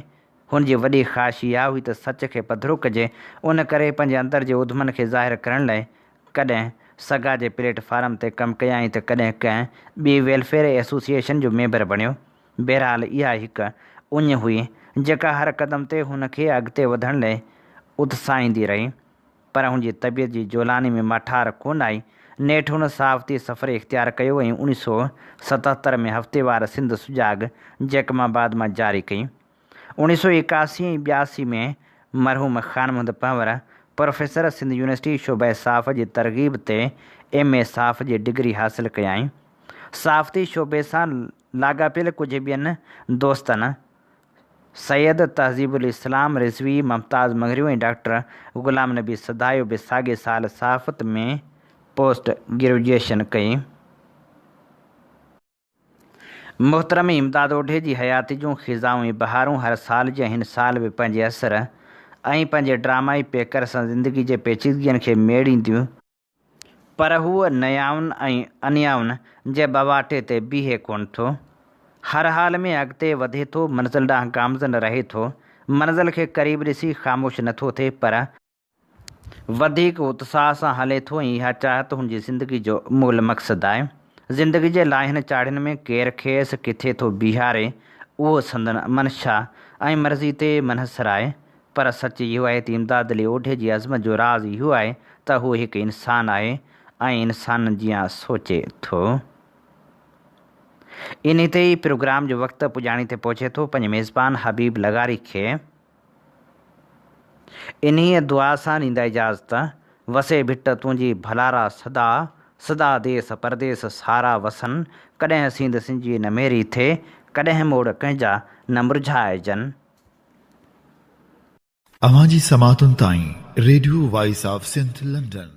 هن جي وڏي خواهش اها هئي ته سچ کي پڌرو ڪجي، ان ڪري پنهنجي اندر جي اڌمن کي ظاهر ڪرڻ لئه ڪڏهن سگا جي پليٽ فارم تي ڪم ڪيائين ته ڪڏهن ڪنهن ٻي ويلفيئر ايسوسيئيشن جو ميمبر بڻيو. بهرحال اها هڪ اڃ هئي، جيڪا هر قدم تي هن کي اڳتي وڌڻ لئه اتساهيندي رهي. پر هن جي طبيعت جي جولاني ۾ ماٺار ڪونه آئي. نيٺ هن صحافتي سفر اختيار ڪيو ۽ اوڻيهه سو 77 ۾ هفتيوار سنڌ سجاڳ جيڪب آباد مان جاري ڪئي. اوڻيهه سو 81 ۽ 82 ۾ مرحوم خان محمد پنهور، پروفيسر سنڌ يونيورسٽي شعبه صحافت جي ترغيب تي ايم اي صحافت جي ڊگري حاصل ڪيائين. صحافتي شعبي سان لاڳاپيل ڪجهه ٻين دوستن، سيد تهذيب الاسلام رضوي، ممتاز مڱريو ۽ ڊاڪٽر غلام نبي سڌايو به ساڳئي سال صحافت ۾ پوسٽ گريجوئيشن ڪئي. محترم امداد اوڍي جي حياتي جون خزائون ۽ بهارون هر سال جيان هن سال به پنهنجي اثر ۽ پنهنجي ڊرامائي پيڪر سان زندگي جي پيچيدگين کي ميڙينديون پر هو نيائن ۽ انيائن جي ٻواٽي تي بيهي ڪونه ٿو. هر حال ۾ اڳتي وڌي ٿو، منزل ڏانهن گامزن رهي ٿو. منزل کي قريب ڏسي خاموش نٿو ٿئي، پر. وڌيڪ اتساهه سان هلي ٿو ۽ اها چاهت هن جي زندگي جو مول مقصد آهي. زندگي جي لاهين چاڙهين ۾ ڪير کيس ڪٿي ٿو بيهاري، اهو سندن منشا ۽ مرضي تي منحصر آهي. پر سچ اهو آهي ته امداد علي اوڍي جي عظمت جو راز اهو آهي ته هو هڪ انسان آهي ۽ انسانن جيان سوچي ٿو. انهي تي ئي پروگرام جو وقت پڄاڻي تي پهچي ٿو. پنهنجي ميزبان حبيب لغاري کي انهيء دعا سان ڏيندا اجازت، وسي ڀٽ تنهنجي ڀلارا سدا، سدا ديس پرديس سارا وسن، ڪڏهن سينڌ سنجي نه ميري ٿئي، ڪڏهن موڙ ڪنهن جا نه مرجهائجن. اوهان جي سماعتن تائين radio voice of Sindh London.